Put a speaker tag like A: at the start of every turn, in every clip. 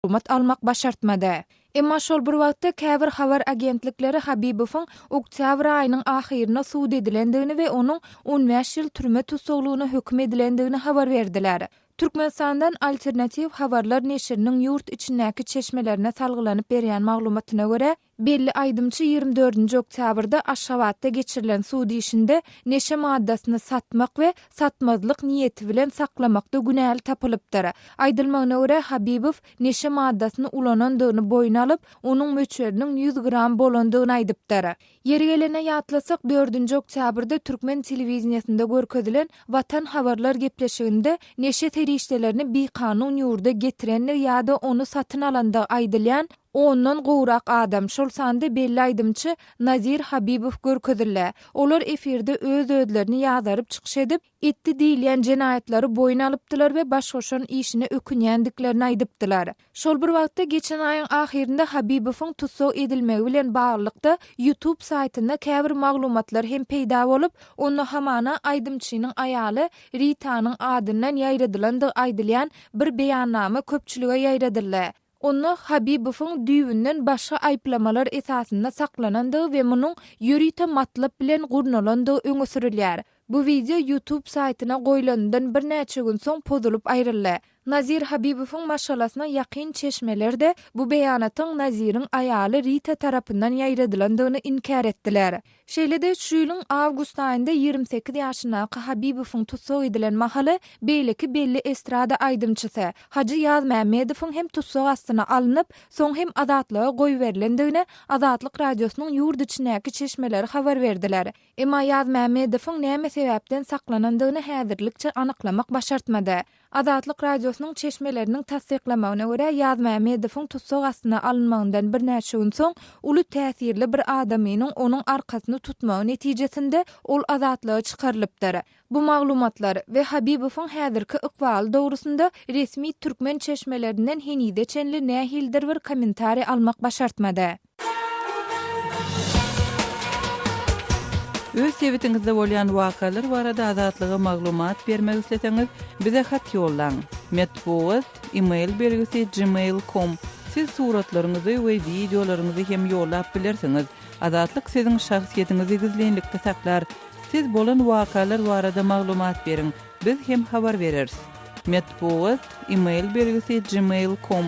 A: Maglumat almak başartmady. Emma şol bir wagtda käbir habar agentlikleri Habibowyň oktýabr aýynyň ahyrynda sud edilendigini we onuň 15 ýyl türme tussaglygyna höküm edilendigini habar berdiler. Türkmenistandan Alternatiw habarlar neşiriniň ýurt içindäki çeşmelerine salgylanyp berýän maglumatyna görä, Belli aýdymçy 24-nji oktýabrda Aşgabatda geçirilen sud işinde neşe maddasyny satmak we satmazlyk niýeti bilen saklamakda günäli tapylypdyr. Aýdylmagyna görä, Habibow neşe maddasyny ulanandygyny boýun alyp, onuň möçberiniň 100 gram bolandygyny aýdypdyr. Ýeri gelende ýatlasak, dördünji oktýabrda türkmen telewideniýesinde görkezilen Watan habarlar gepleşiginde neşe serişdelerini bikanun ýurda getirendigi ýa-da ony satyn alandygy aýdylýan Ondan gowrak adam, şol sanda belli aýdymçy Nazir Habibow görkezildi. Olar efirde öz-özlerini ýazaryp çykyş edip, etdi diýilýän jenaýatlary boýun alypdylar we baş goşan işine ökünýändiklerini aýdypdylar. Şol bir wagtda, geçen aýyň ahyrynda Habibowyň tussag edilmegi bilen baglylykda YouTube saýtynda käbir maglumatlar hem peýda bolup, onda hamana aýdymçynyň aýaly Ritanyň adyndan ýaýradylandygy aýdylýan bir beýannama köpçülige ýaýradyldy. Onda Habibowyň düýbünden başga aýyplamalar esasynda saklanandygy we munuň ýörite matlap bilen gurnalandygy öňe sürülýär. Bu wideo YouTube saýtyna goýlanyndan birnäçe gün soň pozulyp aýryldy. Nazir Habibowyň maşgalasyna ýakyn çeşmeler-de bu beýanatyň Naziriň aýaly Rita tarapyndan ýaýradylandygyny inkär etdiler. Şeýle-de, şu ýylyň awgust aýynda 28 ýaşyndaky Habibowyň tussag edilen mahaly beýleki belli estrada aýdymçysy Hajy Ýazmämmedowyň hem tussag astyna alnyp, soň hem azatlyga goýberilendigini Azatlyk Radiosynyň ýurt içindäki çeşmeleri habar berdiler. Emma Ýazmämmedowyň näme sebäpden saklanandygyny häzirlikçe anyklamak başartmady. Azatlyk Radiosynyň çeşmeleriniň tassyklamagyna görä, Ýazmämmedowyň tussag astyna alynmagyndan birnäçe gün soň, uly täsirli bir adamynyň onuň arkasyny tutmagy netijesinde ol azatlyga çykarylypdyr. Bu maglumatlar we Habibowyň häzirki ykbaly dogrusynda resmi türkmen çeşmelerinden henize çenli nähilidir bir kommentariý almak başartmady.
B: Öz sebitiňizde bolýan wakalar barada Azatlyga maglumat bermek isleseňiz, bize hat ýollaň. Metbugat, e-mail belgisi gmail com. Siz suratlaryňyzy we wideolaryňyzy hem ýollap bilersiňiz. Azatlyk siziň şahsyýetiňizi gizlinlikde saklar. Siz bolan wakalar barada maglumat beriň, biz hem habar bereris. Metbugat, e-mail belgisi gmail com.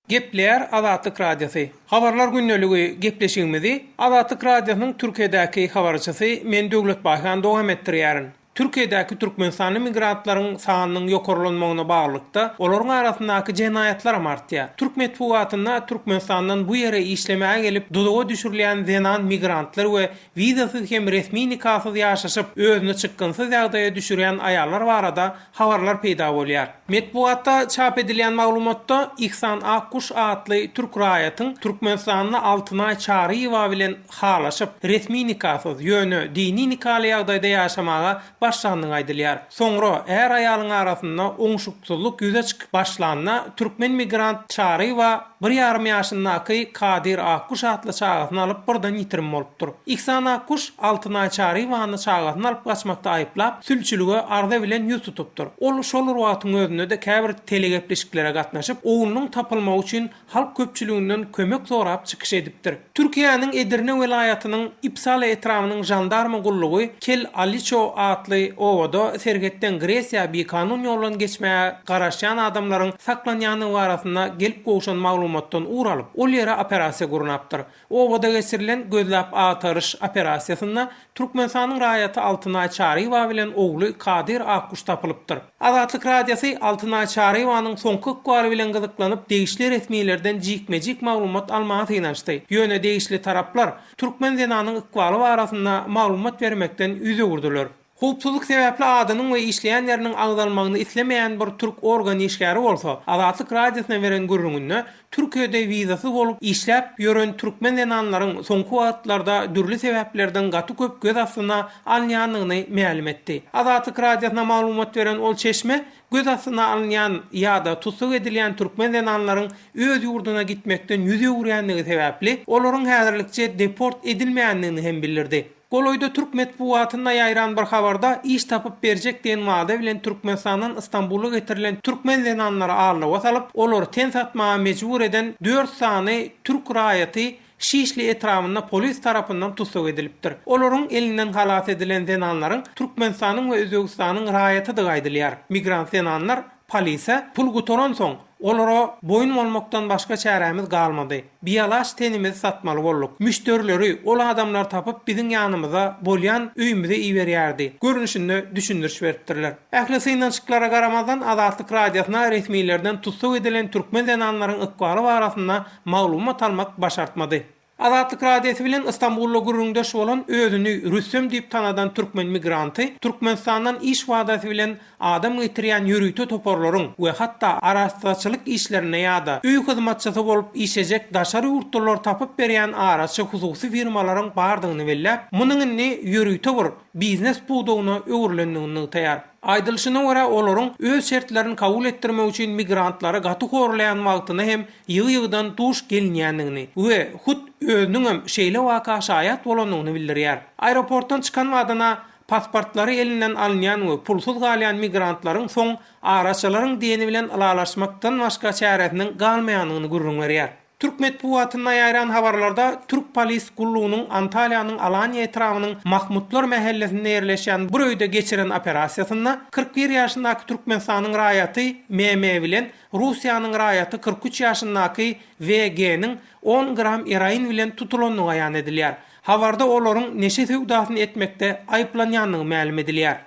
C: Gepleýär Azatlyk Radiosy. Habarlar gündeligi gepleşigimizi Azatlyk Radiosynyň Türkiýedäki habarçysy men Döwlet Baýhan dowam etdirýärin. Türkiýedäki türkmenistanly migrantlaryň sanynyň ýokarlanmagyna baglylykda, olaryň arasyndaky jenaýatlaram artýar. Türk metbugatynda Türkmenistandan bu ýere işlemäge gelip, duzaga düşürilýän zenan migrantlar we wizasyz hem resmi nikasyz ýaşaşyp, özüni çykgynsyz ýagdaýa düşürýän aýallar barada habarlar peýda bolýar. Metbugatda çap edilýän maglumatda Ihsan Akguş atly türk raýatyň Türkmenistanda Altynaý Çaryýewa bilen halaşyp, resmi nikasyz, ýöne dini nikaly ýagdaýda ýaşamaga başlandygy aýdylýar. Soňra är-aýalyň arasynda oňşuksyzlyk ýüze çykyp başlanda, türkmen migrant Çaryýewa bir ýarym ýaşyndaky Kadyr Akguş atly çagasyny alyp birden ýitirim bolupdyr. Ihsan Akguş Altynaý Çaryýewany çagasyny alyp gaçmakda aýyplap, sülçülige arza bilen ýüz tutupdyr. Ol şol bir wagtyň özünde-de käbir telegepleşiklere gatnaşyp, oglunyň tapylmagy üçin halk köpçüliginden kömek sorap çykyş edipdir. Türkiýäniň Edirne welaýatynyň Ipsala etrabynyň žandarma gullugy Kel Aliço atly obada serhetden Gresiýa bikanun ýoldan geçmäge garaşýan adamlaryň saklanýandygy barasynda gelip gowşan maglumatdan ugur alyp, ol ýere operasiýa gurnapdyr. Obada geçirilen gözläp-agtaryş operasiýasynda Türkmenistanyň raýaty Altynaý Çaryýewa bilen ogly Kadyr Akguş tapylypdyr. Azatlyk Radiosy Altynaý Çaryýewanyň soňky ykbaly bilen gyzyklanyp, degişli resmilerden jikme-jik maglumat almaga synanyşdy. Ýöne degişli taraplar türkmen zenanyň ykbaly barasynda maglumat bermekden ýüz öwürdiler. Howpsuzlyk sebäpli adynyň we işleýän ýeriniň agzalmagyny islemeýän bir türk organ işgäri bolsa, Azatlyk Radiosyna beren gürrüňinde Türkiýede wizasyz bolup işläp ýören türkmen zenanlaryň soňky wagtlarda dürli sebäplerden gaty köp göz astyna alynýandygyny mälim etdi. Azatlyk Radiosyna maglumat beren ol çeşme göz astyna alynýan ýa-da tussag edilýän türkmen zenanlaryň öz ýurduna gitmekden ýüz öwürýändigi sebäpli, olaryň häzirlikçe deport edilmeýändigini hem bildirdi. Golaýda türk metbugatynda ýaýran bir habarda iş tapyp berjek diýen wada bilen Türkmenistandan Stambula getirilen türkmen zenanlary aldawa salyp, olary ten satmaga mejbur eden dört sany türk raýaty Şişli etrabynda polis tarapyndan tussag edilipdir. Olaryň elinden halas edilen zenanlaryň Türkmenistanyň we Özbegistanyň raýatydygy aýdylýar. Migrant zenanlar polise pul gutaransoň, olara boýun bolmakdan başga çärämiz galmady. Bialaç tenimizi satmaly bolduk. Müşderileri ol adamlar tapyp biziň ýanymyza bolýan öýümize iberýärdi. Görnüşinde düşündiriş beripdirler. Ähli synanyşyklara garamazdan Azatlyk Radiosyna resmilerden tussag edilen türkmen zenanlaryň ykbaly barasynda maglumat almak başartmady. Azatlyk Radiosy bilen Stambulda gürrüňdeş bolan özüni Rüstem diýip tanadan türkmen migranty Türkmenistandan iş wadasy bilen adam getirýän ýörite toparlaryň we hatda arassaçylyk işlerinde ýa-da öý hyzmatçysy bolup işlejek daşary ýurtlulary tapyp berýän araçy hususy firmalaryň bardygyny belläp, munuň indi ýörite bir biznes pudagyna öwrülendigini nygtaýar. Aýdylyşyna görä, olaryň öz şertlerini kabul etdirmek üçin migrantlary gaty horlaýan wagtyna hem ýygy-ýygydan duş gelinýändigini we hut özüniňem şeýle waka şaýat bolandygyny bildirýär. Aeroportdan çykan badyna pasportlary elinden alynýan we pulsuz galýan migrantlaryň soň araçylaryň diýeni bilen ylalaşmakdan başga çäresiniň galmaýandygyny gürrüň berýär. Türk metbugatynda ýaýran habarlarda türk polis gullugynyň Antalýanyň Alaniýa etrabynyň Mahmutlar mähellesinde ýerleşýän bir öýde geçiren operasiýasynda 41 ýaşyndaky Türkmenistanyň raýaty MM bilen Russiýanyň raýaty 43 ýaşyndaky WG-niň on gram eroin bilen tutulandygy aýan edilýär. Habarda olaryň neşe söwdasyny etmekde aýyplanýandygy mälim edilýär.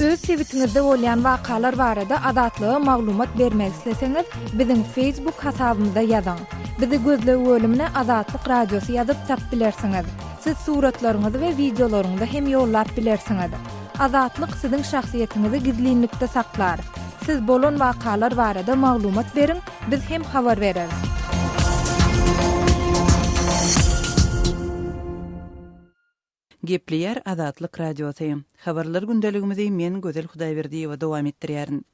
A: Öz sebitiňizde bolýan wakalar barada Azatlyga maglumat bermek isleseňiz, biziň Facebook hasabymyza ýazyň. Bizi gözleg bölümine Azatlyk Radiosy ýazyp tap bilersiňiz. Siz suratlaryňyzy we wideolaryňyzy hem ýollap bilersiňiz. Azatlyk siziň şahsyýetiňizi gizlinlikde saklar. Siz bolan wakalar barada maglumat beriň, biz hem habar bereris.
B: Gepleýär Azatlyk Radiosy. Habarlar gündeligimizi men Gözel Hudaýberdiýewa dowam etdirýärin.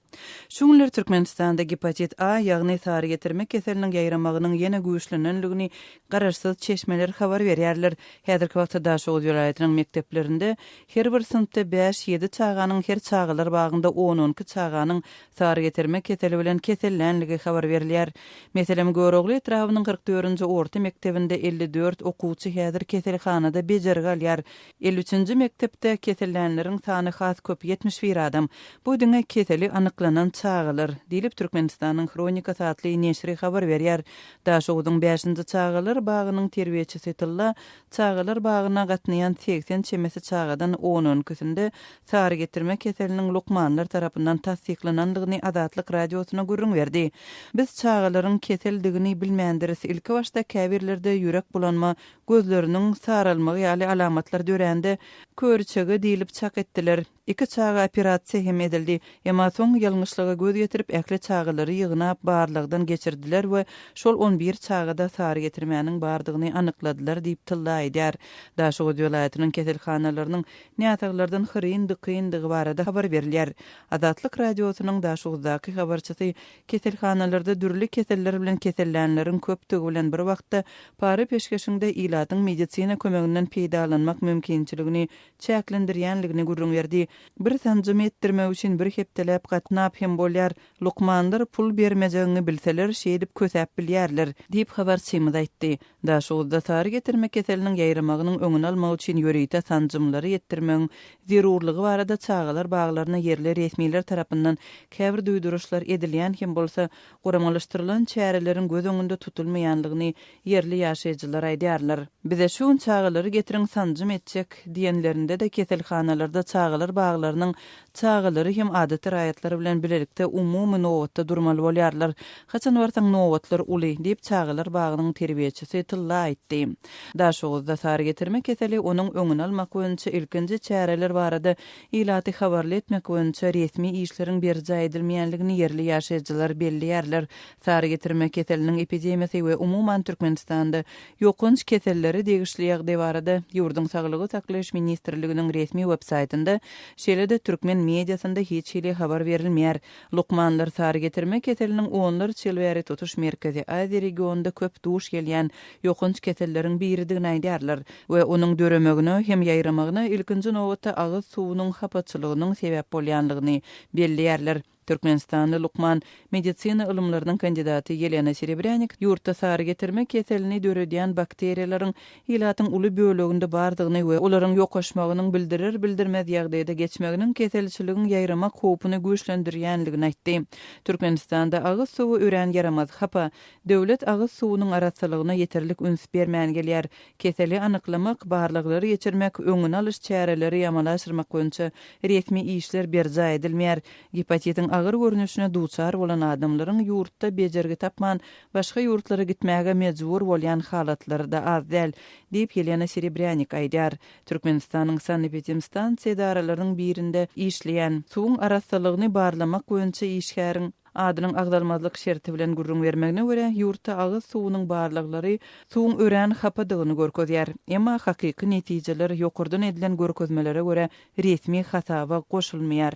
B: Şu günler Türkmenistanda gepatit A, ýagny sary getirme keseliniň ýaýramagynyň ýene güýçlenenligini garaşsyz çeşmeler habar berýärler. Häzirki wagtda Daşoguz welaýatynyň mekdeplerinde her bir synpda bäş-ýedi çaganyň, her çagalar bagynda on-on iki çaganyň sary getirme keseli bilen kesellänligi habar berilýär. Meselem, Görogly etrabynyň 44-nji orta mekdebinde 54 okuwçy häzir keselhanada bejergi alýar. 53-nji mekdepde kesellänleriň sany has köp, 71 adam. Bu diňe keseli anyklanan çagalar, diýlip, Türkmenistanyň Hronikasy atly neşiri habar berýär. Daşoguzyň bäşinji çagalar bagynyň terbiýeçisi Tylla çagalar bagyna gatnaýan 80 çemesi çagadan on-on ikisinde sary getirme keseliniň lukmanlar tarapyndan tassyklanandygyny Azatlyk Radiosyna gürrüň berdi. Biz çagalaryň keseldigini bilmändiris. Ilkibaşda käbirlerde ýürek bulanma, gözleriniň saralmagy ýaly alamatlar dörände, köriçege diýlip çak etdiler. Iki çaga operasiýa hem edildi. Emma soň ýalňyşlyga göz getirip, ähli çagalary ýygnap, barlagdan geçirdiler we şol on bir çagada sary getirmäniň bardygyny anykladylar diýip, Tylla aýdýar. Daşoguz welaýatynyň keselhanalarynyň näsaglardan hyryn-dykyndygy barada habar berilýär. Azatlyk Radiosynyň Daşoguzdaky habarçysy keselhanalarda dürli keseller bilen kesellänleriň köpdügi bilen bir wagtda, para-peşgeşiň-de ilatyň medisina kömeginden peýdalanmak mümkinçiligini çäklendirýänligini gürrüň berdi. Bir sanjym etdirmek üçin bir hepdeläp gatnap hem bolýar. Lukmanlar pul bermejegiňi bilseler, şeýdip kösäp bilýärler, diýip, habarçymyz aýtdy. Daşoguzda sary getirme keseliniň ýaýramagynyň öňüni almak üçin ýörite sanjymlary etdirmegiň zerurlygy barada çagalar baglaryna ýerli resmiler tarapyndan käbir duýduryşlar edilýän hem bolsa, guramalaşdyrylan çäreleriň göz öňünde tutulmaýanlygyny ýerli ýaşaýjylar aýdýarlar. Bize şu gün çagalary getiriň sanjym etjek diýenlerinde-de keselhanalarda çagalar baglarynyň çagalary hem adaty raýatlar bilen bilelikde umumy nobatda durmaly bolýarlar. Haçan barsaň nobatlar uly, diýip çagalar bagynyň terbiýeçisi Tylla aýtdy. Daşoguzda sary getirme keseli, onuň öňüni almak boýunça ilkinji çäreler barada ilaty habarly etmek boýunça resmi işleriň berjaý edilmeýänligini ýerli ýaşaýjylar belleýärler. Sary getirme keseliniň epidemiýasy we umuman Türkmenistanda ýokanç kesellere degişli ýagdaý barada ýurduň Saglygy saklaýyş ministrliginiň. ministrliginiň resmi websaýtynda, şeýle-de türkmen mediasynda hiç hili habar berilmeýär. Lukmanlar sary getirme keseliniň onlarça ýyl bäri tutuş Merkezi Aziýa regionynda köp duş gelýän ýokanç keselleriň biridigini aýdýarlar we onuň döremegine hem ýaýramagyna ilkinji nobatda agyz suwunyň hapaçylygynyň sebäp bolýanlygyny belleýärler. Türkmenistanly lukman, medisina ylymlarynyň kandidaty Ýelena Serebrýanik ýurtda sary getirme keselini döredýän bakteriýalaryň ilatyň uly böleginde bardygyny we olaryň ýokaşmagynyň bildirer-bildirmez ýagdaýda geçmeginiň keselçiligiň ýaýramak howpuny güýçlendirýänligini aýtdy. Türkmenistanda agyz suwy örän ýaramaz, hapa. Döwlet agyz suwunyň arassalygyna ýeterlik üns bermän gelýär. Keseli anyklamak, barlaglary geçirmek, öňüni alyş çäreleri amala aşyrmak boýunça resmi işler berjaý edilmeýär. Gepatitiň agyr görnüşine duçar bolan adamlaryň ýurtda bejergi tapman, başga ýurtlara gitmäge mejbur bolýan halatlary-da az däl, diýip, Ýelena Serebrýanik aýdýar. Türkmenistanyň sanepidemstansiýa edaralarynyň birinde işleýän, suwuň arassalygyny barlamak boýunça işgäriň, Adynyň agzalmazlyk şerti bilen gürrüň bermegine görä, ýurtda agyz suwunyň barlaglary suwuň örän hapadygyny görkezýär. Emma hakyky netijeler ýokardan edilen görkezmelere görä resmi hasaba goşulmaýar.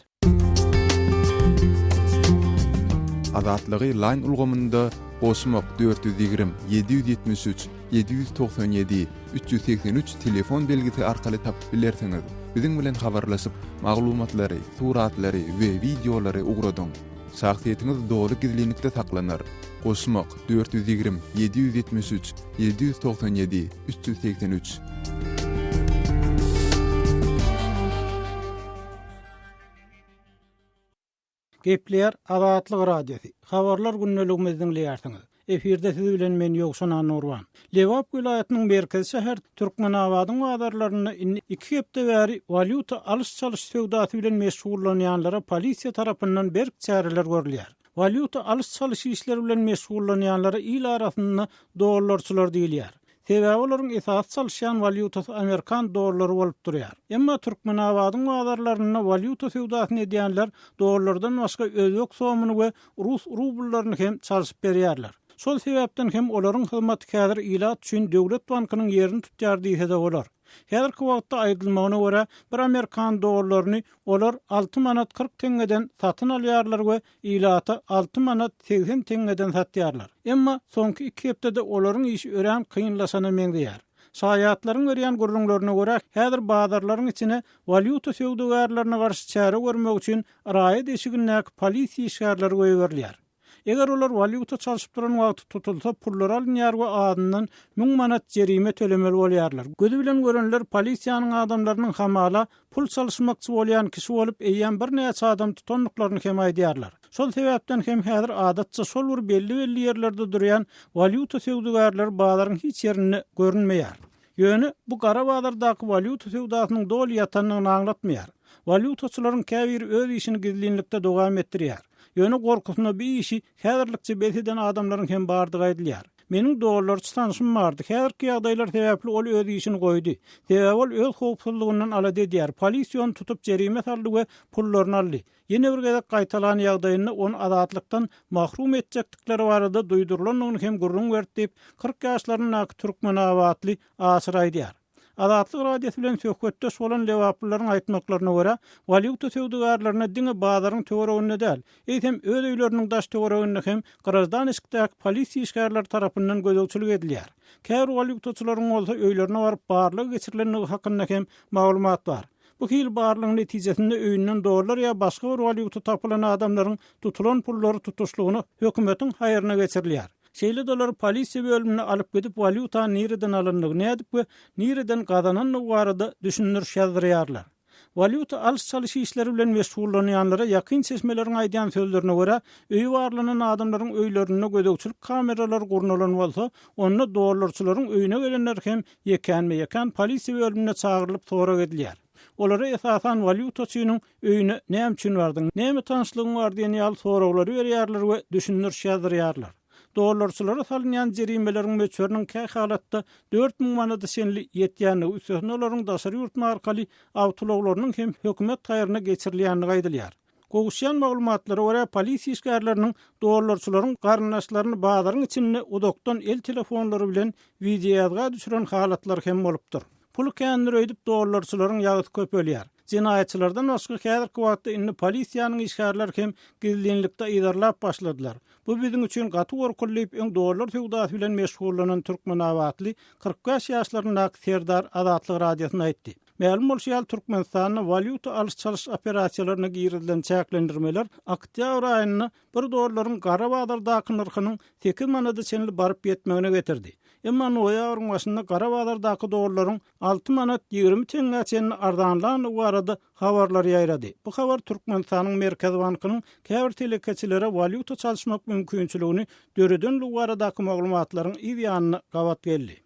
D: Azatlygy Line ulgamynda goşmak 420 773 797 383 telefon belgisi arkaly tapyp bilersiňiz. Biziň bilen habarlaşyp, maglumatlary, suratlary we wideolary ugradyň. Şahsyýetiňiz doly gizlinlikde saklanar. Goşmak, 420 773 797 383.
E: Gepleýär Azatlyk Radiosy. Habarlar gündeligimizi diňleýärsiňiz. Efirde siz bilen men Ýowşan Annagurban. Lebap welaýatynyň merkezi şäheri Türkmenabadyň bazarlarynda indi iki hepde bäri walýuta alyş-çalyş söwdasy bilen meşgullanýanlara polisiýa tarapyndan berk çäreler görülýär. Walýuta alyş-çalyş işleri bilen meşgullanýanlara il arasynda dollarçylar diýilýär. Sebäbi olaryň esasy çalyşýan walýutasy amerikan dollary bolup durýar. Emma Türkmenabadyň bazarlarynda walýuta söwdasyny edýänler dollardan başga özbek somyny we rus rubllaryny hem çalşyp berýärler. Şol sebäpden hem olaryň hyzmaty häzir ilat üçin döwlet bankynyň ýerini tutýar diýse-de bolar. Häzirki wagtda aýdylmagyna görä, bir amerikan dollaryny olar alty manat 40 teňňeden satyn alýarlar we ilata alty manat 80 teňňeden satýarlar. Emma soňky iki hepdede olaryň işi örän kynlaşana meňzeýär. Şaýatlaryň berýän gürrüňlerine görä, häzir bazarlaryň içine walýuta söwdagärlerine garşy çäre görmek üçin raýat eşigindäki polisiýa işgärleri goýberilýär. Eger olar walýuta çalşyp duran wagty tutulsa, pullary alynýar we azyndan müň manat jerime tölemeli bolýarlar. Gözi bilen görenler polisiýanyň adamlarynyň hamala pul çalyşmakçy bolýan kişi bolup eýýäm birnäçe adam tutandyklaryny hem aýdýarlar. Şol sebäpden hem häzir adatça şol bir belli-belli ýerlerde durýan walýuta söwdagärleri bazaryň hiç ýerinde görünmeýär. Ýöne bu gara bazardaky walýuta söwdasynyň doly ýatandygyny aňlatmaýar. Walýutaçylaryň käbiri öz işini gizlinlikde dowam etdirýär. Ýöne gorkusyna bu işi häzirlikçe bes eden adamlaryň hem bardygy aýdylýar. Meniň dollarçy tanşym bardy. Häzirki ýagdaýlar sebäpli ol öz işini goýdy. Sebäbi ol öz howpsuzlygyndan alada edýär. Polisiýa ony tutup jerime saldy we pullaryny aldy. Ýene bir gezek gaýtalan ýagdaýynda ony azatlykdan mahrum etjekdikleri barada duýdurylandygyny hem gürrüň berdi diýip, 40 ýaşlaryndaky türkmenabatly Aşyr aýdýar. Azatlyk Radiosy bilen söhbetdeş bolan lebaplylaryň aýtmaklaryna görä, walýuta söwdagärlerine diňe bazaryň töwereginde däl, eýsem öz öýleriniň daş-töwereginde hem graždan eşikdäki polisiýa işgärleri tarapyndan gözegçilik edilýär. Käbir walýutaçylaryň bolsa öýlerine baryp barlag geçirilendigi hakynda hem maglumat bar. Bu hili barlagyň netijesinde öýünden dollar ýa başga bir walýuta tapylan adamlaryň tutulan pullary tutuşlygyna hökümetiň haýryna geçirilýär. Şeýle-de olary polisiýa bölümine alyp gidip walýutany nireden alandygy, nädip we nireden gazanandygy barada düşündiriş ýazdyrýarlar. Walýuta alyş-çalyş işleri bilen meşgullanýanlara ýakyn çeşmeleriň aýdýan sözlerine görä, öýi barlanan adamlaryň öýlerinde gözegçilik kameralary gurnalan bolsa, onda dollarçylaryň öýüne gelenler hem ýekänme-ýekän polisiýa bölümine çagyrylyp sorag edilýär. Olara esasan walýutaçynyň öýüne näme üçin bardyň, näme tanyşlygyň bar diýen ýaly soraglary berýärler we düşündiriş ýazdyrýarlar. Dollarçylara salynýan jerimeleriň möçberiniň kähalatda 4000 manada çenli ýetýändigi, üstesine olaryň daşary ýurt markaly awtoulaglarynyň hem hökümet haýryna geçirilýändigi aýdylýar. Gowuşýan maglumatlara görä, polisiýa işgärleriniň dollarçylaryň garyndaşlaryny bazaryň içinde uzakdan el telefonlary bilen wideoýazga düşüren halatlary hem bolupdyr. Puly kändir öýdüp dollarçylaryň ýagysy köpelýär. Jenaýatçylardan başga häzirki wagtda indi polisiýanyň işgärleri hem gizlinlikde yzarlap başladylar. Bu biziň üçin gaty gorkuly diýip, öň dollar söwdasy bilen meşgullanan türkmenabatly 45 ýaşlaryndaky Serdar Azatlyk Radiosyna aýtdy. Mälim bolşy ýaly, Türkmenistanda walýuta alyş-çalyş operasiýalaryna girizilen çäklendirmeler oktýabr aýynda bir dollaryň gara bazardaky nyrhynyň sekiz manada çenli baryp ýetmegine getirdi. Emma noýabryň başynda gara bazardaky dollaryň alty manat 20 teňňä çenli arzanlandygy barada habarlar ýaýrady. Bu habar Türkmenistanyň Merkezi bankynyň käbir telekeçilere walýuta çalyşmak mümkinçiligini döredenligi baradaky maglumatlaryň yz ýanyna gabat geldi.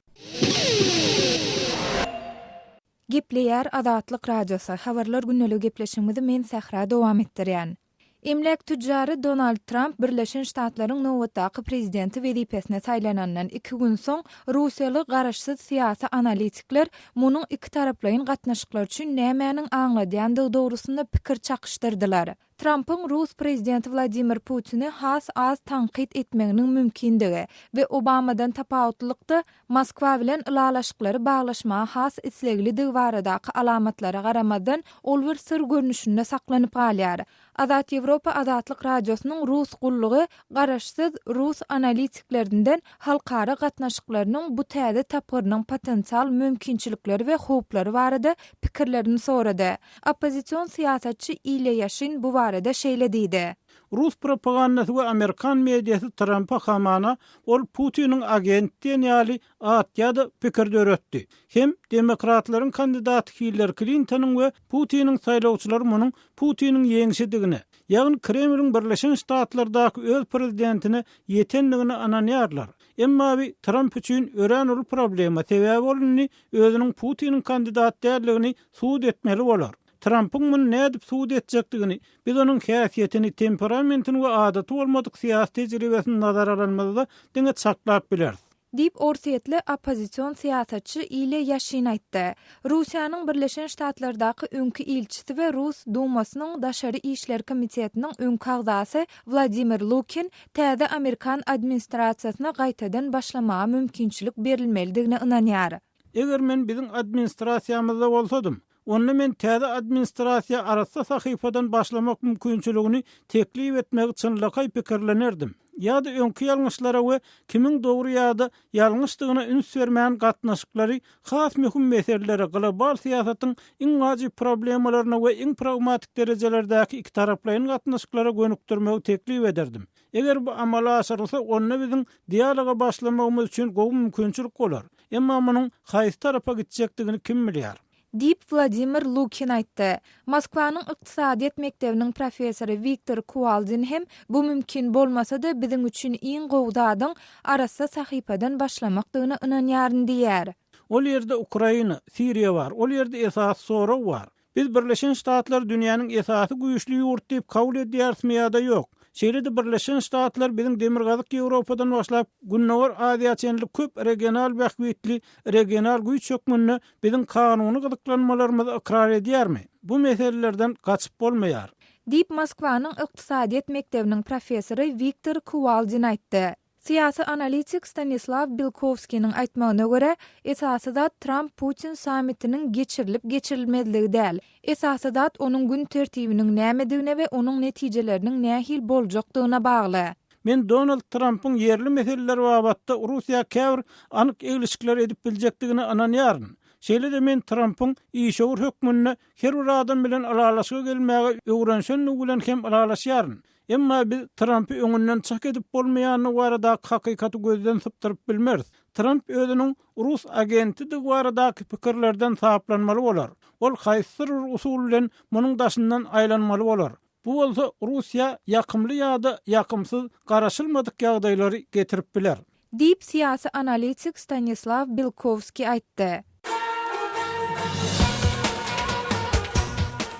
A: Gepleýär Azatlyk Radiosy, Habarlar gündeligi gepleşigimizi men Sähra dowam etdirýän. Emläk tütjary Donald Tramp Birleşen Ştatlaryň nobatdaky prezidenti wezipesine saýlanandan iki gün soň, russiýaly garaşsyz syýasy analitikler munuň ikitaraplaýyn gatnaşyklar üçin nämäniň aňladýandygy dogrusynda pikir çakyşdyrdylar. Trampyň rus prezidenti Wladimir Putini has az tankyt etmeginiň mümkindigi we Obamadan tapawutlylykda, Moskwa bilen ylalaşyklary baglaşmaga has isleglidigi baradaky alamatlara garamazdan, ol bir syr görnüşinde saklanyp galýar. Azat Ýewropa Azatlyk Radiosynyň Rus gullugy garaşsyz rus analitiklerinden halkara gatnaşyklarynyň bu täze tapgyrynyň potensial mümkinçilikleri we howplary barada pikirlerini sorady. Oppozision syýasatçy Ilýa Ýaşin bu barada şeýle diýdi.
E: Rus propagandasy we amerikan mediasy Trampa hamana ol Putiniň agenti diýen ýaly at ýa-da pikir döretdi. Hem demokratlaryň kandidaty Hillari Klintonyň we Putiniň saýlawçylary munuň Putiniň ýeňşidigine, ýagny Kremliň Birleşen Ştatlardaky öz prezidentine ýetendigine ynanýarlar. Emma bi Tramp üçin örän uly problema, sebäbi ol indi özüniň Putiniň kandidat däldigini subut etmeli bolar. Trampyň muny nädip subut etjekdigini, biz onuň häsiýetini, temperamentini we adaty bolmadyk syýasy tejribesini nazara alanymyzda diňe çaklap bileris.
A: Diýip, orsýetli oppozision syýasatçy Ilýa Ýaşin aýtdy. Russiýanyň Birleşen Ştatlardaky öňki ilçisi we Rus Dumasynyň Daşary işler komitetiniň öňki agzasy Wladimir Lukin täze amerikan administrasiýasyna gaýtadan başlamaga mümkinçilik berilmelidigine ynanýar.
E: Eger men biziň administrasiýamyzda bolsadym, onda men täze administrasiýa arassa sahypadan başlamak mümkinçiligini teklip etmegi çynlakaý pikirlenerdim. Ýa-da öňki ýalňyşlara we kimiň dogry ýa-da ýalňyşdygyna üns bermän gatnaşyklary has möhüm meselelere, global syýasatyň iň wajyp problemalaryna we iň pragmatik derejelerdäki ikitaraplaýyn gatnaşyklara gönükdirmegi teklip ederdim. Eger bu amala aşyrylsa, onda biziň dialoga başlamagymyz üçin gowy mümkinçilik bolar. Emma munuň haýsy tarapa gitjekdigini kim bilýär?
A: Diýip, Wladimir Lukin aýtdy. Moskwanyň ykdysadyýet mekdebiniň professory Wiktor Kuwaldin hem bu mümkin bolmasa-da, biziň üçin iň gowy zadyň arassa sahypadan başlamakdygyna ynanýaryn diýýär.
E: Ol ýerde Ukraina, Siriýa bar, ol ýerde esasy sorag bar. Biz Birleşen Ştatlary dünýäniň esasy güýçli ýurdy diýip kabul edýärismi ýa-da ýok? Şeýle-de Birleşen Ştatlar biziň Demirgazyk Ýewropadan başlap Gündogar Aziýa çenli köp regional bähbitli regional güýç hökmünde biziň kanuny gyzyklanmalarymyzy ykrar edýärmi? Bu meselelerden gaçyp bolmaýar.
A: Diýip, Moskwanyň ykdysadyýet mekdebiniň professory Wiktor Kuwaldin aýtdy. Syýasy analitik Stanislaw Belkowskiniň aýtmagyna görä, esasy zat Tramp-Putin sammitiniň geçirilip-geçirilmezligi däl. Esasy zat onuň gün tertibiniň nämedigine we onuň netijeleriniň nähili boljakdygyna bagly.
E: Men Donald Trampyň ýerli meseleler babatda Russiýa käbir anyk eglişikler edip biljekdigine ynanýaryn. Şeýle-de men Trampyň işewür hökmünde her bir adam bilen ylalaşyga gelmäge öwrenişendigi bilen hem ylalaşýaryn. Emma biz Trampy öňünden çak edip bolmaýandygy baradaky hakykaty gözden sypdyryp bilmeris. Tramp özüniň rus agentidigi baradaky pikirlerden saplanmaly bolar. Ol haýsydyr bir usul bilen munuň daşyndan aýlanmaly bolar. Bu bolsa Russiýa ýakymly ýa-da ýakymsyz garaşylmadyk ýagdaýlary getirip biler.
A: Diýip, syýasy analitik Stanislaw Belkowskiý aýtdy.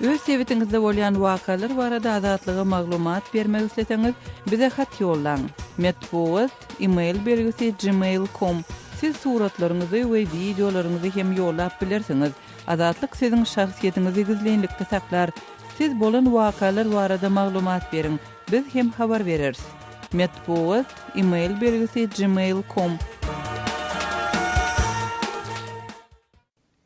B: Öz sebitiňizde bolýan wakalar barada Azatlyga maglumat bermek isleseňiz, bize hat ýollaň. Metbugat, e-mail belgisi gmail com. Siz suratlaryňyzy we wideolaryňyzy hem ýollap bilersiňiz. Azatlyk siziň şahsyýetiňizi gizlinlikde saklar. Siz bolan wakalar barada maglumat beriň. Biz hem habar bereris. Metbugat, e-mail belgisi gmail com.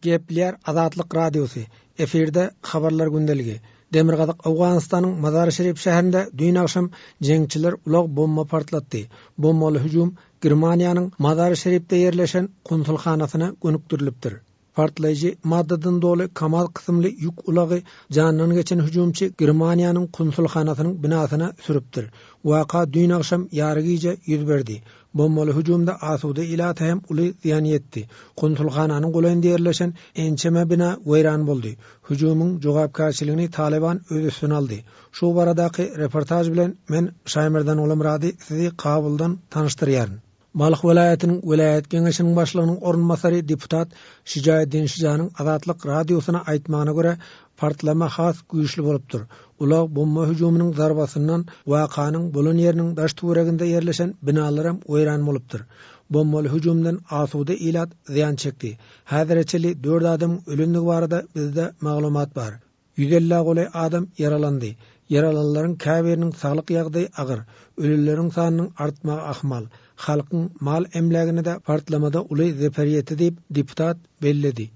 F: Gepleýär Azatlyk Radiosy, efirde Habarlar gündeligi. Demirgazyk Owganystanyň Mazar-i-Şerif şäherinde düýn agşam jeňçiler ulag bomba partlatdy. Bombaly hüjüm Germaniýanyň Mazar-i-Şerifde ýerleşen konsulhanasyna gönükdirilipdir. Partlaýjy maddadan doly Kamaz kysymly ýük ulagy janyndan geçen hüjümçi Germaniýanyň konsulhanasynyň binasyna sürüpdir. Waka düýn agşam ýarygije ýüz berdi. Bombaly hüjümde asuda ilata hem uly zyýan ýetdi. Konsulhananyň golaýynda ýerleşen ençeme bina weýran boldy. Hüjümiň jogapkärçiligini Talyban öz üstüne aldy. Şu baradaky reportaž bilen men Şaýmerdan Gulamyrady sizi Kabuldan tanyşdyrýaryn. Balh welaýatynyň welaýat geňeşiniň başlygynyň orunbasary deputat Şijaeddin Şijanyň Azatlyk Radiosyna aýtmagyna görä, Partlama has güýçli bolupdyr. Ulag bomba hüjüminiň zarbasyndan wakanyň bolan ýeriniň daş-töwereginde ýerleşen binalaram weýran bolupdyr. Bombaly hüjümden asuda ilat zyýan çekdi. Häzire çenli dört adamyň ölendigi barada bizde maglumat bar. Ýüz ellä golaý adam ýaralandy. Ýaralanlaryň käbiriniň saglyk ýagdaýy agyr. Ölüleriň sanynyň artmagy ahmal. Halkyň mal-emlägine-de partlamada uly zeper ýetdi diýip, deputat belledi.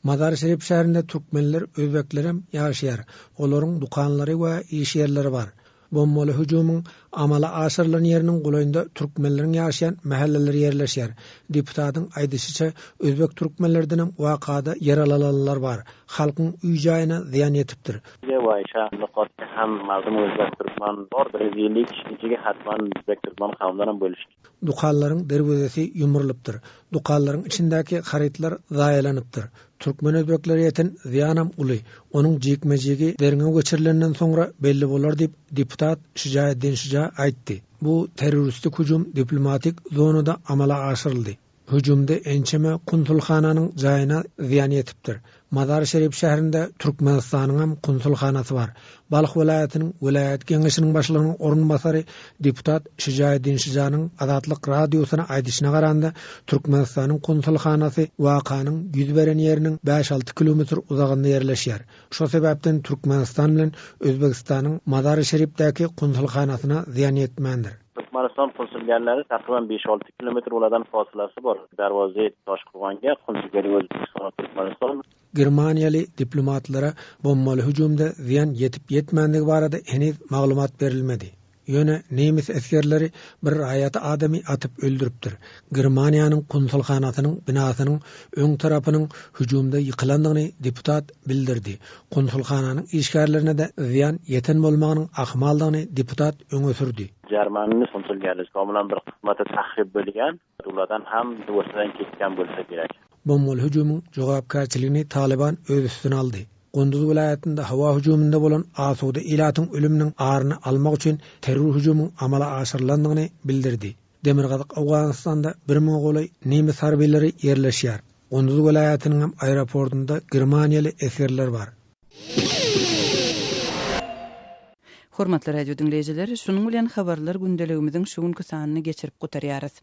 F: Mazar-i-Şerif şäherinde türkmenler, özbeklerem ýaşaýar. Olaryň dükanlary we iş ýerleri bar. Bombaly hüjümiň amala aşyrylan ýeriniň golaýynda türkmenleriň ýaşaýan mähelleleri ýerleşýär. Deputatyň aýdyşyça, özbek türkmenlerdenem wakada ýaralalanlar bar. Halkyň öý-jaýyna zyýan ýetipdir. Dükanlaryň derwezesi ýumrulypdyr. Dükanlaryň içindäki harytlar zaýalanypdyr. Türkmen-özbeklere ýeten zyýanam uly. Onuň jikme-jigi derňew geçirilenden soňra belli bolar diýip, deputat Şijaeddin Şija aýtdy. Bu terroristik hüjüm diplomatik zonada amala aşyryldy. Hüjümde ençeme konsulhananyň jaýyna zyýan ýetipdir. Mazar-i-Şerif şäherinde Türkmenistanyňam konsulhanasy bar. Balh welaýatynyň welaýat geňeşiniň başlygynyň orunbasary deputat Şijaeddin Şijanyň Azatlyk Radiosyna aýdyşyna garanda, Türkmenistanyň konsulhanasy wakanyň ýüz beren ýeriniň bäş-alty kilometr uzagynda ýerleşýär. Şo sebäpden Türkmenistan bilen Özbegistanyň Mazar-i-Şerifdäki konsulhanasyna zyýan ýetmändir.
G: Türkmenistan konsulgärleri takryban beş-alty kilometr olardan fasylasy bar. Darwazy Toşkurganga konsulgärligi Özbegistan we Türkmenistan.
F: Germaniýaly diplomatlara bombaly hüjümde zyýan ýetip-ýetmändigi barada heniz maglumat berilmedi. Ýöne nemes esgerleri bir raýat adamy atyp öldüripdir. Germaniýanyň konsulhanasynyň binasynyň öň tarapynyň hüjümde ýykylandygyny deputat bildirdi. Konsulhananyň işgärlerine-de zyýan ýeten bolmagynyň ahmaldygyny deputat öňe sürdi.
G: Germaniýanyň konsulgärligi bilen bir kysmaty tahryp bolgan. Ulardan ham ortadan ketgan bo'lsa kerak.
F: Bombaly hüjümiň jogapkärçiligini Talyban öz üstüne aldy. Gunduz welaýatynda howa hüjüminde bolan asuda ilatyň ölüminiň aryny almak üçin terror hüjümiň amala aşyrylandygyny bildirdi. Demirgazyk Owganystanda bir müňe golaý nemes harbylary ýerleşýär. Gunduz welaýatynyňam aeroportunda germaniýaly esgerler bar.
B: Hormatly radio diňleýjiler, şunuň bilen Habarlar gündeligimiziň şu günki sanyny geçirip gutarýarys.